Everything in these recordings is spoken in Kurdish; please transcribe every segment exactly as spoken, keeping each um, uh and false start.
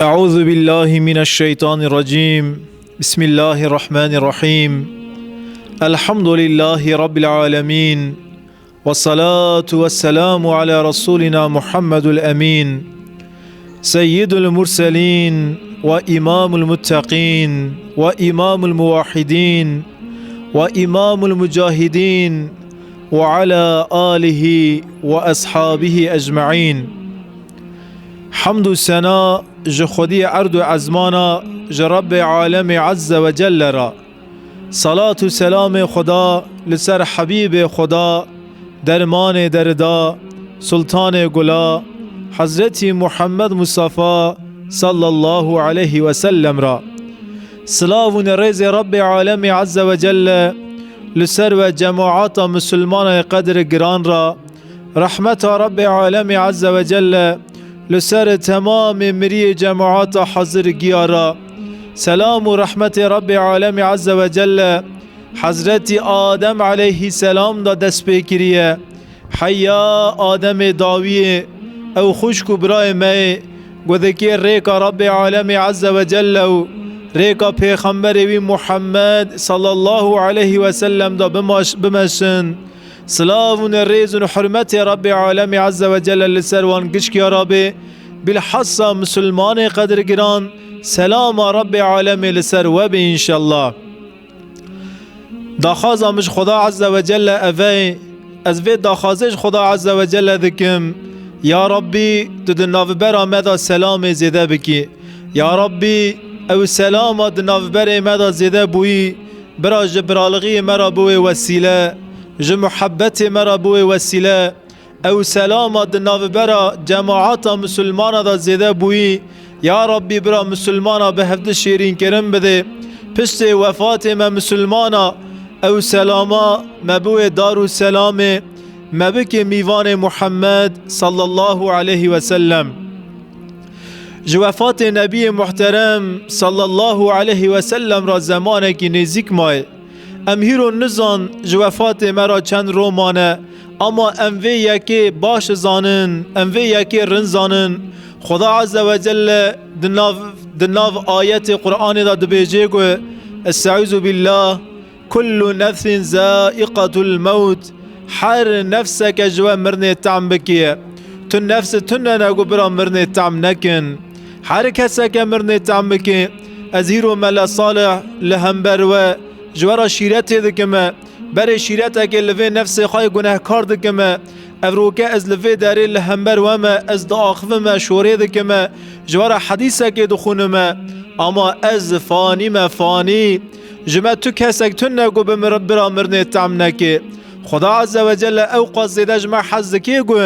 أعوذ بالله من الشيطان الرجيم. بسم الله الرحمن الرحيم. الحمد لله رب العالمين. والصلاة والسلام على رسولنا محمد الأمين. سيد المرسلين وإمام المتقين وإمام الموحدين وإمام المجاهدين وعلى آله وأصحابه أجمعين. Hemd û sena ji Xwediyê erd û ezmana, ji Rebbê Alemê Azze ve Celle re. Salat û selamê Xweda li ser Hebîbê Xweda, dermanê derda, Sultanê Gula, Hezretî Muhammed Mustafa sallallahu aleyhi ve sellem re. Silav û rêzê Rebbê Alemê Azze ve Celle li ser we cemaata Misilmana qedir giran re, Rehmeta Rebbê Alemê Azze ve Celle li ser temamê miriyê cemaata hazir giya re. Selam û rehmetê Rebbê Alemê Azze ve Celle Hezretî Adem aleyhisselam da dest pê kiriye. Heya Ademê dawiyê, ew xwişk û birayê me yê, ku dikê rêka Rebbê Alemê Azze ve Celle û rêka Pêxemberê wî Muhammed sallallahu aleyhi ve sellem da bimaş-, bimeşin. Silav û rêz û hurmetê Rebbê Alemê Azze ve Celle li ser wan gişk ya Rabbê, bilhassa Misilmanê qedirgiran, selama Rebbê Alemê li ser we be înşallah. Daxwaza min ji Xweda Azze ve Celle ev e, ez vê daxwazê ji Xweda Azze ve Celle dikim, ya Rabbî, tu di navbera me de selamê zêde bikî. Ya Rabbî, ew selama di navberê me de zêde bûyî, bira ji biralixiyê me re biwê wesîle, ji muhebbetê me re biwê wesîle, ew selama di navbera cemaata misilmana de zêde bûyî, ya Rabbî bira misilmana bi hevdi şêrînkirin bidê. Piştê wefatê me misilmana, ew selama me biwê dar û selamê, me bikê mîvanê Muhammed sallallahu aleyhi ve sellem. Ji wefatê Nebiyê Muhterem sallallahu aleyhi ve sellem re zemanekî nêzîk maye. Em hîro nizan ji wefatê me re çend ro mane, ama em vê yekê baş zanin, em vê yekê rind zanin. Xweda Azze ve Celle di nav, di nav ayetê Qur'anê de dibêje ku, Estaizu billah, Kullu nefsin zaiqatul mewt. Her nefseke ji we mirnê tam bikiye. Tu nefsi tune ne ku bira mirnê tam nekin. Her keseke mirnê tam bike, ez hîro Mele Salih li hember we ji we re şîretê dikime. Berê şîretekê li vê nefsê xwe yê gunehkar dikime. Ev roke ez li vê derê li hember we me, ez diaxivime, şorê dikime. Ji we re hedîsekê dixwînime. Ama ez fanî me, fanî. Ji me tu kesek tune ku bi mir-, bira mirnê tam neke. Xweda Azze ve Celle ew qas zêde ji me hez dike ku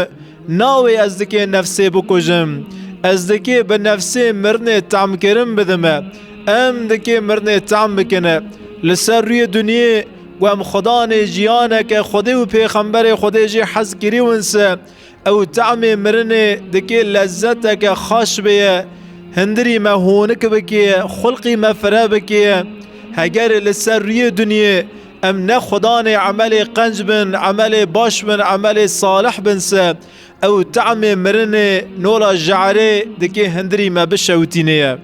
navê ez dikê nefsê bikujim. Ez dikê bi nefsê mirnê tamkirin bidime. Em dikê mirnê tam bikine. Li ser rûyê dinyê ku em Xwedanê jiyaneke Xwedê û Pêxemberê Xwedê jê hez kirî winse, ew tamê mirinê dikê lezzeteke xaş bêye, hindirî me honik bikê, xulqî me fire bikê. Heger li ser rûyê dinyê em ne Xudanê emelê qenc bin, emelê baş bin, emelê salih bin se, ew tamê mirinê nola je'rê dikê hindirî me bişewitînê ye.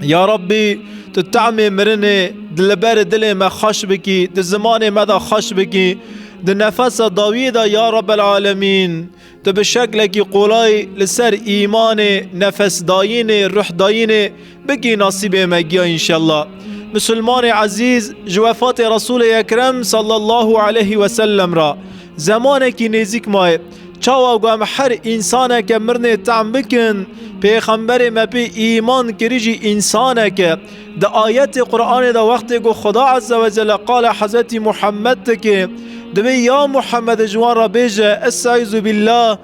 Ya Rabbî, tu tamê mirinê di li ber dilê me xweş bikî, di zimanê me de xweş bikî, di nefesa dawiyê de ya Rabbel Alemîn, tu bi şeklekî qolay li ser îmanê, nefesdayînê, ruhdayînê bikî nasîbê me giya înşellah. Misilmanê ezîz, ji wefatê Resûlê Ekrem sallallahu aleyhi ve sellem re zemanekî nêzîk maye. Çawa ku em her însaneke mirnê tam bikin, Pêxemberê me pê îman kirî jî însaneke. Di ayetê Qur'anê de wextê ku Xuda Azze ve Celle qala Hezretî Muhammed dike, dibê ya Muhammed ji wan re bêje, Estaizu billah,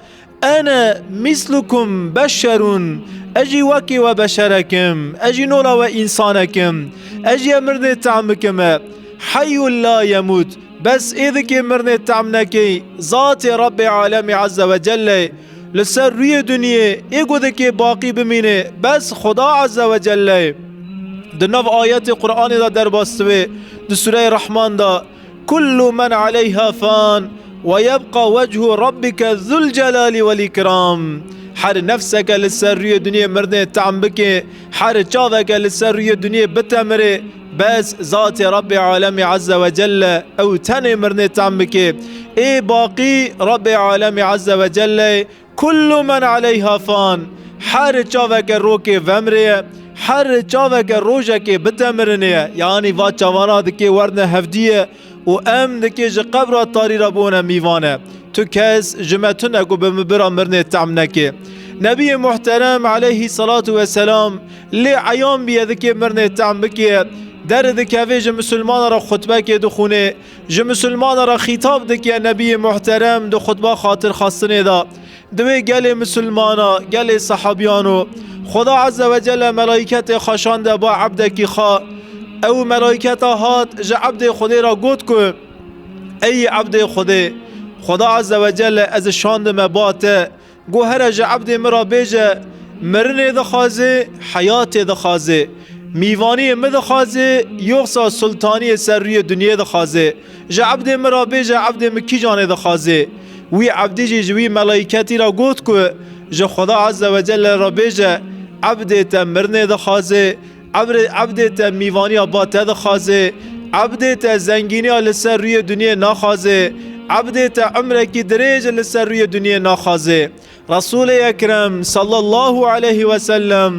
ene mislukum beşerun, ez jî wekî we beşerek im, ez jî nola we însanek im, ez jî ye mirnê tam bikime. Heyyun la yemut, bes ê dikê mirnê tam nekey, zatê Rebbê Alemê Azze ve Celle, li ser rûyê dinyê ê ku dikê baqî bimîne, bes Xuda Azze ve Celle. Di nav ayetê Qur'anê de derbas dibe, di Sûreyê Rehman de, Kullu men aleyha fan وَيَبْقَى وَجْهُ رَبِّكَ ذُو الْجَلَالِ وَالْإِكْرَامِ. Her nefseke li ser rûyê duniyê mirinê tehm bike, her çaveke li ser rûyê duniyê bitemirê, bes zatê Rabbê Alemê Azze ve Celle ew tenê mirinê tehm bike. Ê baqî Rabbê Alemê Azze ve Celle, كُلُّ مَنْ عَلَيْهَا فَانٍ. Her çaveke rokê vemirê ye, her çaveke rojekê bitemirine ye. Yanî va çavana dikê werne hevdî ye û em dikê ji qebra tarî re bûne mîvan e. Tu kes ji me tune ku bi min bira mirinê tehm neke. Nebiyê muhterem aleyhî salatu ve selam lê eyan bîye dikê mirinê tehm bike. Derê dikeve ji misilmana re xutbekê dixwîne. Ji misilmana re xîtab dike Nebiyê muhterem di xutba xatirxwestinê de. Divê gelê misilmana, gelê sehabiyano, Xuda Azze ve Celle melaîketê xwe şande ba ebdekî xwe. Ew melaîketa hat ji ebdê Xwedê re got ku, Ey ebdê Xwedê, Xuda Azze ve Celle ez şandime ba te. Got, here ji ebdê min re bêje, mirinê dixwaze, heyatê dixwaze, mîvaniyê min dixwaze, yoxsa sultaniyê ser rûyê dinyê dixwaze. Ji ebdê min re bêje, ebdê min kîjanê dixwaze. Wî ebdî jî ji wî melaîketî re got ku, ji Xuda Azze ve Celle re bêje, ebdê te mirinê dixwaze, ebrê-, ebdê te mîvaniya ba te dixwaze, ebdê te zengîniya li ser rûyê dinyê naxwaze, ebdê te emrekî dirêj li ser rûyê dinyê naxwaze. Resûlê Ekrem sallallahu aleyhi ve sellem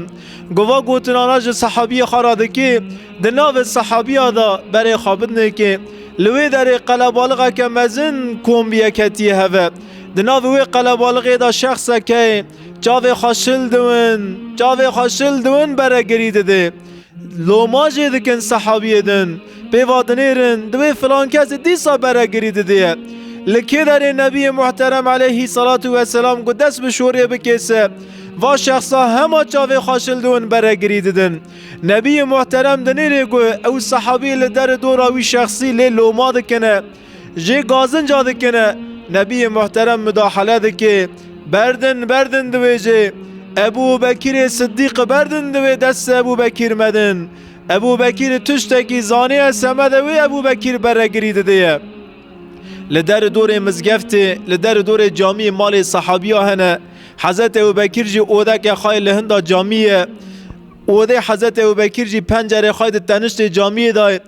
gova gotinana ji sehabiyê xwe re dikê, di navê sehabiya de berê xwe bidinêkê, li wê derê qelebalixeke mezin kom bûye ketiye heve. Di navê wê qelebalixê de şexseke çavê xwe şil diwin, çavê xwe şil diwin beregirî didê. Loma jê dikin sehabiyê din. Pê va dinêrin, divê filan kesê dîsa beregirî didê. Li kê derê Nebiyê Muhterem aleyhî salatu ve selam ku dest bi şorê bikêse, va şexsa hema çavê xwe şil diwin beregirî didin. Nebiyê Muhterem dinêrê ku ew sehabî li der dora wî şexsî lê loma dikine. Jê gazinca dikine, Nebiyê Muhterem mudahale dike. Berdin, berdin diwêjê. Ebû Bekirê Siddîq berdin diwê destê Ebû Bekir medin. Ebû Bekir tiştekî zaniye semede wê Ebû Bekir beregirî didiye. Li der dorê mizgeftê, li der dorê camiyê malê sehabiya hene. Hezretê Ebû Bekir jî odeke xayê li hinda camiyê. Odê Hezretê Ebû Bekir jî pencerê xayê di teniştê camiyê dayê.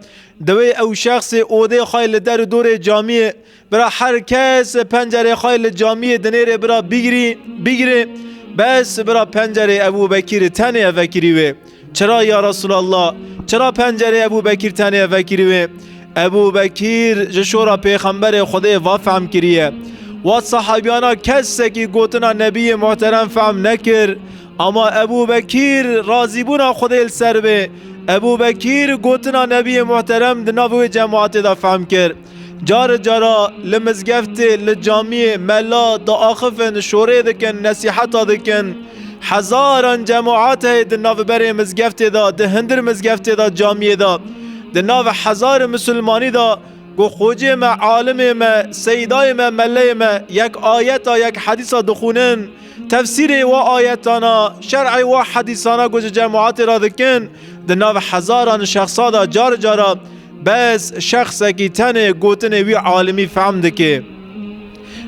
Divê ew şexsê odê xwe li der û dorê camiyê, bira her kes pencerê xwe li camiyê dinêrê bira bigirî, bigirê, bes bira pencerê Ebû Bekîr tenê vekirî wê. Çira ya Resulallah? Çira pencerê Ebû Bekîr tenê vekirî wê? Ebû Bekîr ji şora pêxemberê Xwedê va fehm kiriye. Wa sahabiyana kesekî gotina Nebiyê Muhterem fehm nekir. Ama Ebû Bekîr razîbûna Xwedê li ser bê. Ebû Bekîr gotina Nebiyê Muhterem di nav wê cemaatê de fehm kir. Car cara li mizgeftê, li camiyê, mela diaxifin, şorê dikin, nesîheta dikin. Hezaran cemaat heye di navberê mizgeftê de, di hindir mizgeftê de, camiyê de. Di nav hezar misilmanî de Got, Xocê me, alimê me, seydayê me, meleyê me, yek ayeta, yek hedîsa dixwînin, tefsîrê wa ayetana, şer'ê wa hedîsana got ji cemaatê re dikin, di nav hezaran şexsa de car cara bes şexsekî tenê gotinê wî alimî fehm dike.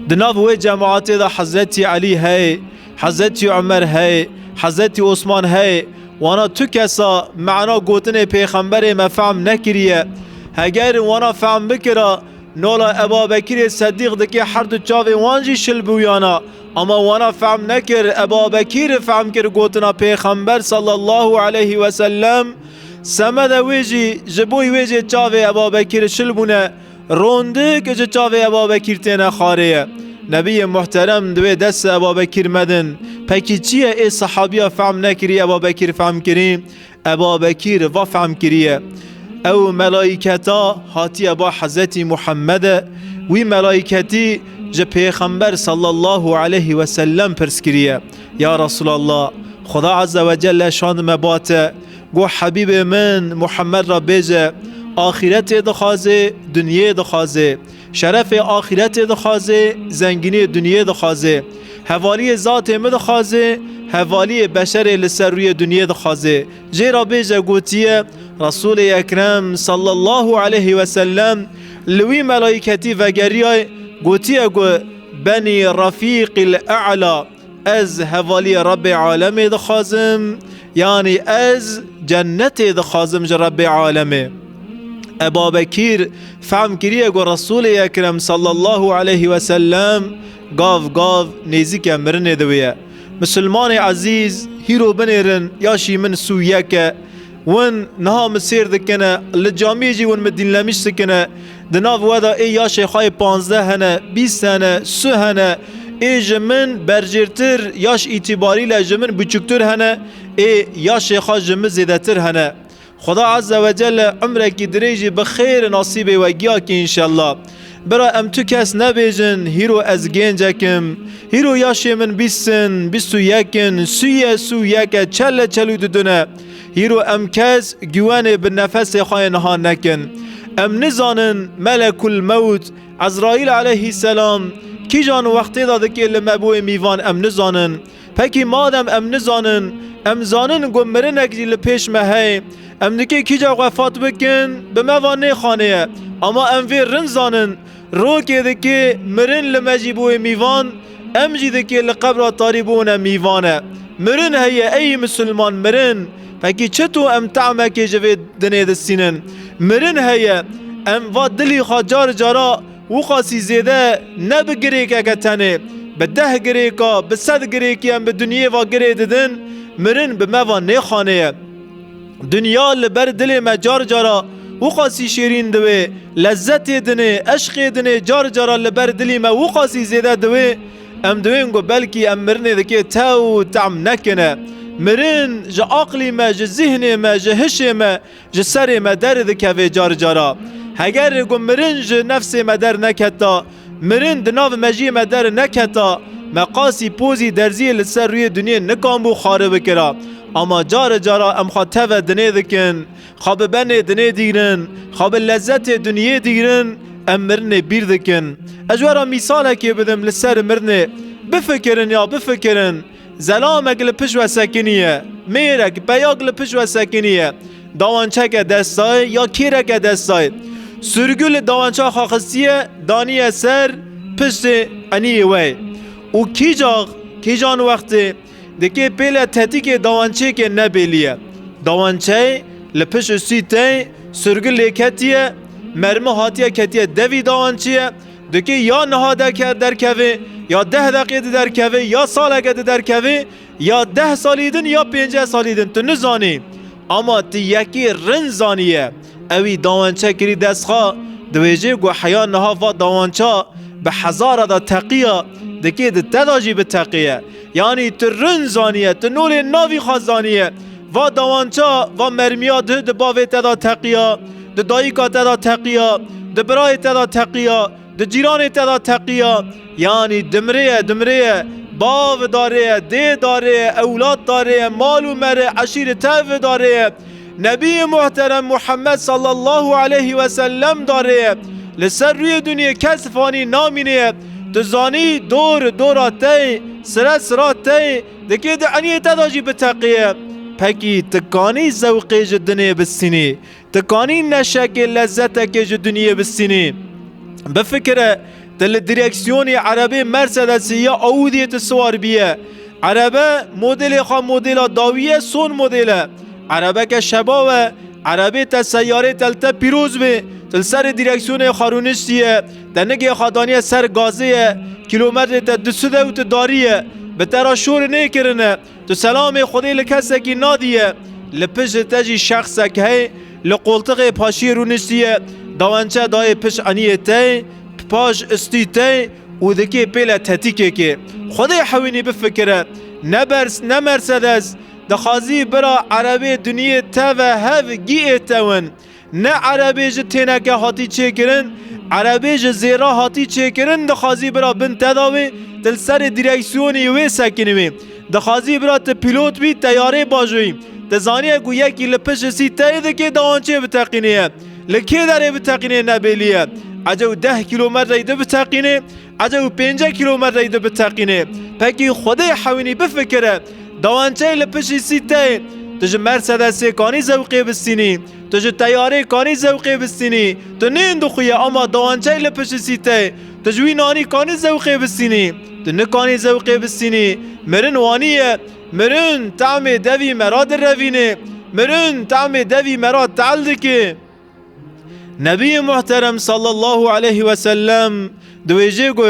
Di nav wê cemaatê de Hezretî Elî heye, Hezretî Omer heye, Hezretî Osman heye, wana tu kesa mana gotinê pêxemberê me fehm nekiriye. Heger wana fehm bikira, nola Eba Bekirê Sedîq dike her du çavê wan jî şil bûyana. Ama wana fehm nekir, Eba Bekir fehm kir gotina pêxember sallallahu aleyhi ve sellem. Semede wê jî, ji bo wê jî çavê Eba Bekir şil bûne. Rondik ji çavê Eba Bekîr têne xarê ye. Nebiyê muhterem divê dest Eba Bekîr medin. Pekî çi ye ê sahabiya fehm nekirî, Eba Bekîr fehm kirî? Eba Bekîr va fehm kiriye. Ew melaîketa hatiye ba Hezretî Muhemmede, wî melaîketî ji Pêxember sallallahu aleyhi ve sellem pirs kiriye. Ya Resulallah, Xuda Azze ve Celle şandime ba te, Got, Hebîbê min, Muhammed re bêje, axîretê dixwaze, dinyê dixwaze. Şerefê axîretê dixwaze, zengîniyê dinyê dixwaze. Hevaliyê zatê min dixwaze, hevaliyê beşerê li ser rûyê dinyê dixwaze. Jê re bêje gotiye, Resûlê Ekrem sallallahu aleyhi ve sellem li wî melaîketî vegeriyay, Gotiye ku, "Benî Refîqîl E'la, ez hevaliyê Rebbê Alemê dixwazim, yanî ez cennetê dixwazim ji Rebbê Alemê." Ebabekîr fehm kiriye ku Resûlê Ekrem sallallahu aleyhi ve sellem gav gav nêzîke mirinê diwêye. Misilmanê ezîz, hîro binêrin, yaşî min sû yek e. Win niha min sêr dikine, li camiyê jî win min dînlemîş dikine. Di nav we de ê yaşê xwe yê panzdeh hene, bîst hene, sû hene. Ê ji min berjêrtir, yaş îtîbarî le ji min biçûktir hene. Ê yaşê xwe ji min zêdetir hene. Xuda Azze ve Celle umrekî dirêj jî bi xêr nasîbê we giya kî înşellah. Bira em tu kes nebêjin, hîro ez gêncek im. Hîro yaşê min bîst in, bîst û yek in, sû ye sû yek e, çel e çel û didun e. Hîro em kes güwenê bi nefesê xwe yê niha nekin. Em nizanin Melekul Mewt, Ezraîl aleyhisselam, kîjan wextê de dike li me bûyê mîvan em nizanin. Pekî madem em nizanin, em zanin ku mirinek jî li pêş me heye, em dikê kîca xwe fat bikin, bi me va nêxaneye. Ama em vê rind zanin, rokê dikê mirin li me jî bûye mîvan, em jî dikê li qebra tarî bûne mîvan e. Mirin heye ey misilman, mirin. Pekî çito em tehmekê ji vê dinê distînin? Mirin heye, em va dilî xwe car cara Wixasî zêde ne bi girêkeke tenê, bi deh girêka, bi sed girêkî em bi dinyê va girê didin, mirin bi me va nêxaneye. Dinya li ber dilê me car cara wixasî şêrîn diwê, lezzetê dinê, eşqê dinê car cara li ber dilî me wixasî zêde diwê, em diwên ku belkî em mirinê dikê tew tehm nekine. Mirin ji aqlî me, ji zihnê me, ji hişê me, ji serê me derdikeve car cara. Heger ku mirin ji nefsê me derneketa, mirin di nav mejiyê me derneketa, me qasî pozî derziyê li ser rûyê dinyê nikanbû xari bikira. Ama car cara em xwe teve dinê dikin, xwe bi benê dinê dîgrin, xwe bi lezzetê dinyê dîgrin, em mirinê bîr dikin. Ez ji we re mîsalekê bidim li ser mirinê. Bifikirin ya bifikirin. Zelamek li pişt we sekiniye, mêrek, peyok li pişt we sekiniye, dawançeke destayê ya kêreke destayê. Surgû li dawança xwe xistiye, daniye ser piştê eniyê we. Û kîcax, kîjan wextê dikê pêle tetikê dawançêkê nebêliye. Dawançeyê li pişt û sî tey surgû lê ketiye, mermi hatiye ketiye devî dawançiye, Dikê ya niha deke-, derkevê, ya deh deqê di derkevê, ya saleke di derkevê, ya deh salî din, ya pênceh salî din, tu nizanî. Ama tu yekî rind zaniye. Ewî dawançe kirî dest xwe, diwêjê ku heya niha va dawança bi hezara da teqiya, dikê di te da jî biteqiye. Yanî tu rind zaniye, tu nolê navî xwe zaniye. Va dawança, va mermiya di, di bavê te da teqiya, di dayika te da teqiya, di birayê te da teqiya, di cîranê te da teqiya, yanî dimrê ye, dimrê ye, bav darê ye, dê darê ye, ewlad darê ye, mal û merê, eşîrê tev darê ye. Nebî muhterem Muhammed sallallahu aleyhi ve sellem darê ye. Li ser rûyê dinyê kes fanî namîne ye. Tu zanî dor dora te, sire sira te, dikê di eniyê te da jî biteqiye. Pekî tu kanî zewqê ji dinê bistînî? Tu kanî neşekê, lezzetekê ji dinyê bistînî? Bifikire, tu li direksiyonê erebê Mercedesê ya Audiyê tu siwar biye. Erebe modelê xwe modela dawî ye, son model e. Erebeke şebaw e, erebê te seyarê te li te pîroz bê, tu li serê direksiyonê xwe rûniştiye, te nigê xwe daniye ser gazê ye, kîlometrê te du sed e û tu darî ye, bi te re şor nêkirine. Tu selamê Xwedê li kesekî nadiye. Li pişt te jî şexsek hey, li qoltixê paşiyê rûniştiye, dawançe dayê pişt eniyê te, paş istî te û dikê pêle tetikekê. Xwedê hewînî bifikire, ne bers-, ne Mercedes, dixwazî bira erebê dinyê te ve hev gî ê tewin. Ne erebê ji têneke hatî çêkirin, erebê ji zêra hatî çêkirin, dixwazî bira bin te da wê, tu li serê direksiyonê wê sekinî wê. Dixwazî bira tu pîlot bî, teyarê bajoyî. Tu zaniye ku yekî li pişt sî teyê dikê dawançê biteqînê ye. Li kê derê biteqînê nebêlî ye. Ecew deh kîlometreyî di biteqînê, ecew pênceh kîlometreyî di biteqînê. Pekî Xwedê hewînî bifikire, dawançeyê li pişt sî teyê, tu ji Mercedesê kanî zewqê bistînî? Tu ji teyarê kanî zewqê bistînî? Tu nên dixuye ama dawançey li pişt sîtey. Tu ji wî nanî kanî zewqê bistînî? Tu nikanî zewqê bistînî. Mirin wanî ye. Mirin tamê devî me ra direvînê. Mirin tamê devî me ra tehl dike. Nebî Muhterem sallallahu aleyhi ve sellem dibêje ku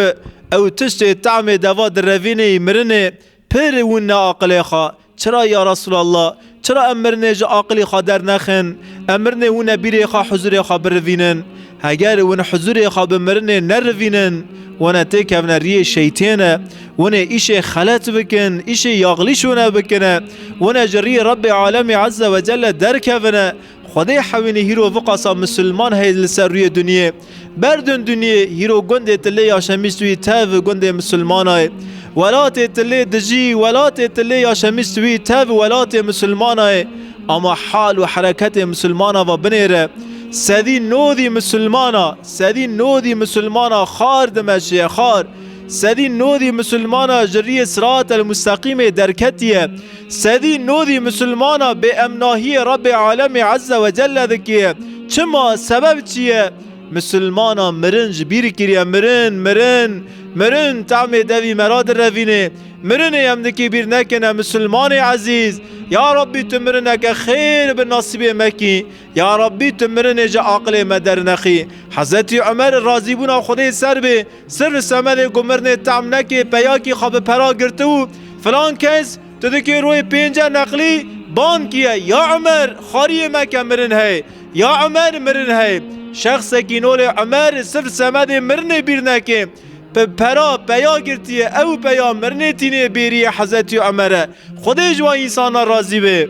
ew tiştê tamê deva direvînê mirinê pir wûne aqilê xwe. Çira ya Resulallah? Çira em mirinê ji aqilî xwe dernexin? Em mirinê wûne bîrê xwe, huzurê xwe birivînin. Heger win huzurê xwe bi mirinê nerivînin, wine têkevne riyê şeytêne, winê îşê xelet bikin, îşê yaxlîş wine bikine, wine ji riyê Rebbê Alemê Azze ve Celle derkevine. Xwedê hewînî hîro viqasa misilman heye li ser rûyê dinyê. Berdin dinyê, hîro gundê tu lê yaşemîst wî tev gundê misilmana ye. Welatê tu lê dijî, welatê tu lê yaşemîst wî tev welatê misilmana ye. Ama hal û hereketê misilmana va binêre. Sedî nodî misilmana, sedî nodî misilmana xar dimeşiye, xar. Sedî nodî misilmana ji riyê Siratel Mustaqîmê derketiye. Sedî nodî misilmana bêemnahiyê Rebbê Alemê Azze ve Celle dike. Çima? Sebeb çi ye? Misilmana mirin ji bîr kiriye. Mirin, mirin, mirin tamê devî me ra direvînê. Mirinê em dikê bîr nekine, misilmanê ezîz. Ya Rabbî, tu mirineke xêr bi nasîbê me kî. Ya Rabbî, tu mirinê ji aqilê me dernexî. Hezretî Umer, razîbûna Xwedê ser bê, sir semedê ku mirinê tam nekê, peyakî xwe bi pera girtibû. Filan kes, tu dikê royê pênce neqlî, ban kiye, ya Umer, xwariyê me ke mirin hey. Ya Umer, mirin hey. Şexsekî nolê Umer sir semedê mirinê bîr nekê. Pe-, pera peya girtiye, ew peya mirinê tînê bêriyê Hezretî Umere. Xwedê ji wan însana razî be.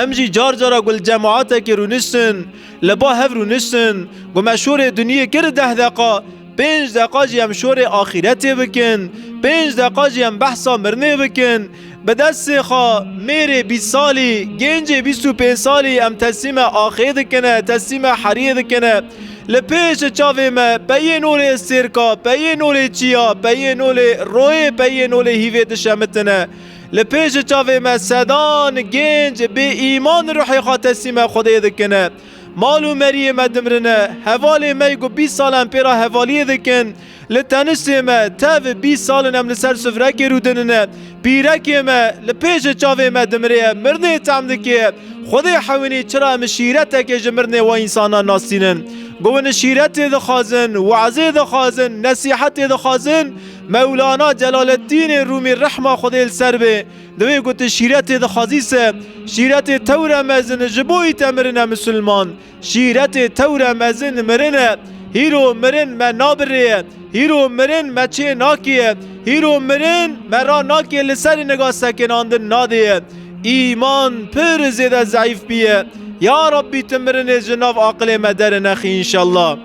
Em jî car cara ku li cemaetekê rûniştin, li ba hev rûniştin, ku me şorê duniyê kir deh deqa, pênc deqa jî em şorê axîretê bikin, pênc deqa jî em behsa mirinê bikin. Bi destê xwe mêrê bîst salî, gencê bîst û pênc salî em teslîme axê dikine, teslîme heriyê dikine. Li pêş çavê me peyên olê sêrka, peyên olê çiya, peyên olê royê, peyên olê hîvê dişemitine. Li pêş çavê me sedan genc bê îman ruhê xwe teslîme Xwedê dikine. Mal û meriyê me dimirine, hevalê me yê ku bîst sal em pê re hevaliyê dikin, li teniştê me tev bîst sal in em li ser sifrekê rûdinine, pîrekê me li pêş çavê me dimire, mirinê tam dike. Xwedê hewinî çira em şîretekê ji mirinê we însanan nasînin. Ku win şîretê dixwazin, wazê dixwazin, nesîhetê dixwazin, Mewlana Celaleddînê Rûmî rehma Xwedê li ser bê, Divê ku tu şîretê dixwazî se, şîretê tewre mezin ji bo î te mirine misilman. Şîretê tewre mezin mirine. Hîro mirin me nabirêye. Hîro mirin me çê nakeye. Hîro mirin me ra nakê li serê niga sekinandin nadêye. Îman pir zêde zeîf biye. Ya Rabbî, tu mirinê ji nav aqilê me derinexî înşallah.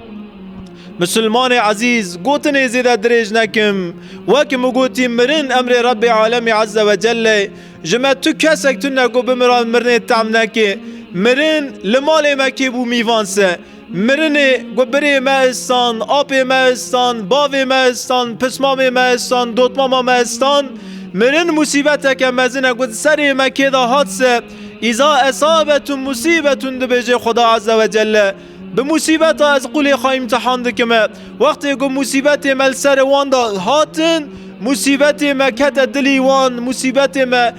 Misilmanê ezîz, gotinê zêde dirêj nekim. Wek min gotî, mirin emrê Rebbê Alemê Azze ve Celle. Ji me tu kesek tune ku bimira mirinê tam neke. Mirin li malê me kê bû mîvan se. Mirinê ku birê me estan, apê me estan, bavê me estan, pismamê me estan, dotmama me estan. Mirin musîbeteke mezin e ku di serê me kê de hat se. Îza esabetum musîbetun dibêje Xuda Azze ve Celle. Bi musîbeta ez qulê xwe îmtihan dikime. Wextê ku musîbetê me li ser wan de hatin, musîbetê me kete dilî wan, musîbetê me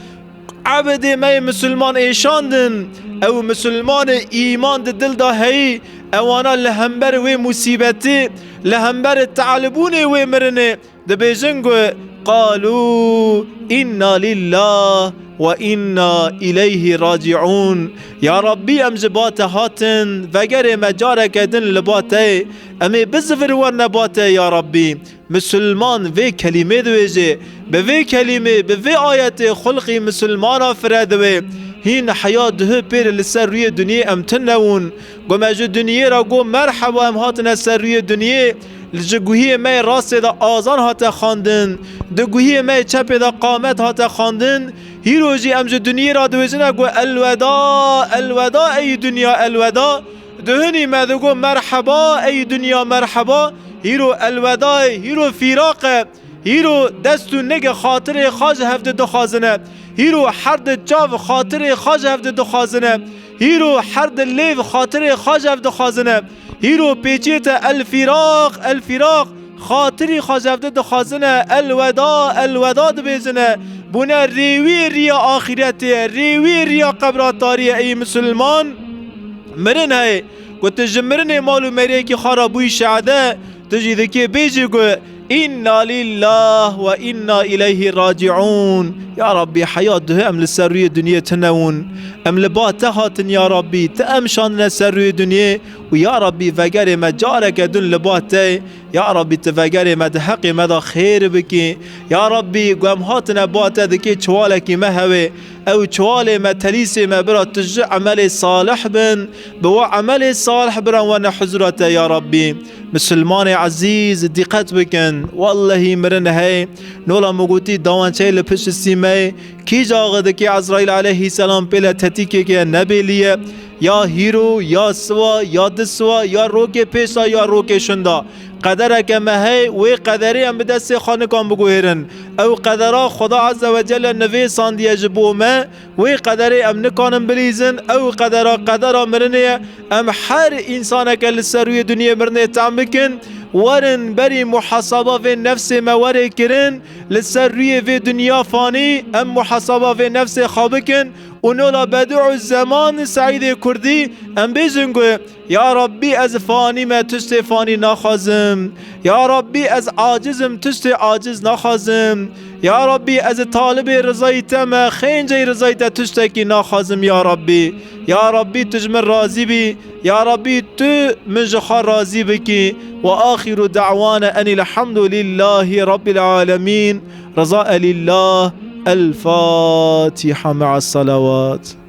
ebedê me yê misilman êşandin. Ew misilmanê îman di dil de heyî, ewana li hember wê musîbetî, li hember tealibûnê wê mirinê, Dibêjin ku, "Qalû inna lillah ve inna ileyhi raciun." Ya Rabbî, em ji ba te hatin, vegerê me careke din li ba te ye. Em ê bizivir werne ba te, ya Rabbî. Misilman vê kelîmê dibêje. Bi vê kelîmê, bi vê ayetê xulqî misilmana fire dibe. Hîn heya duhê pêr li ser rûyê dinyê em tune wûn. Ku me ji dinyê re got, "Merheba, em hatine ser rûyê dinyê." Li ji guhiyê me yê rastê de azan hate xwendin, di guhiyê me yê çepê de qamet hate xwendin. Hîro jî em ji dinyê re dibêjine ku elweda, elweda ey dinya, elweda. Duhunî me digot merheba ey dinya, merheba. Hîro elweda ye, hîro fîraq e. Hîro dest û nige xatirê xwe ji hev di dixwazine. Hîro her di çav xatirê xwe ji hev di dixwazine. Hîro her di lêv xatirê xwe ji hev dixwazine. Hîro pêçiyê te el firaq, el firaq. Xatirî xwe ji hev dixwazine, el weda, el weda dibêjine. Bûne rêwî riya axîretê, rêwî riya qebra tarî ye ey misilman. Mirin heye. Ku tu ji mirinê mal û meriyekî xwe re bûyî şehede, tu jî dikê bêjî ku, "Înna lîllah we înna îleyhî racîûn." Ya Rabbî, heya duhê em li ser rûyê dinyê tune wûn. Em li ba te hatin ya Rabbî, te em şandine ser rûyê dinyê û ya Rabbî vegerê me careke din li ba te. Ya Rabbî, tu vegerê me di heqê me de xêr bikî. Ya Rabbî, ku em hatine ba te dikê çiwalekî me hewê. Ew çiwalê me, telîsê me bira tu ji emelê salih bin. Bi we emelê salih biran werne huzura te ya Rabbî. Misilmanê ezîz, dîqet bikin. Wellehî mirin hey. Nola min gotî dawançeyê li pişt sîmeyê. Kîja axê dikê Ezraîl aleyhîselam pêle tetîkeke nebêliye. Ya hîro, ya siwa, ya du siwa, ya rokê pêşa, ya rokê şunda. Qedereke me hey, wê qederê em bi destê xwe nikan biguhêrin. Ew qedera Xuda Azze ve Celle nivêsandiye ji bo me, wê qederê em nikanin bilîzin, ew qedera, qedera mirinê ye. Em her însaneke li ser rûyê dinyê mirinê tam bikin, werin berî muhasaba vê nefsê me were kirin, li ser rûyê vê dinya fanî em muhasaba vê nefsê xwe bikin û nola Bedû Zeman Seîdê Kurdî em bêjin ku, Ya Rabbî, ez fanî me, tiştê fanî naxwazim. Ya Rabbî, ez aciz im, tiştê aciz naxwazim. Ya Rabbî, ez talibê rizayî te me, xênceyî rizayî te tiştekî naxwazim, ya Rabbî. Ya Rabbî, tu ji min razî bî. Ya Rabbî, tu min ji xwe razî bikî. Ve axiru da'wana enil hamdu lillahi rabbil alemîn. Riza elillah. El Fatiha me'as salawat.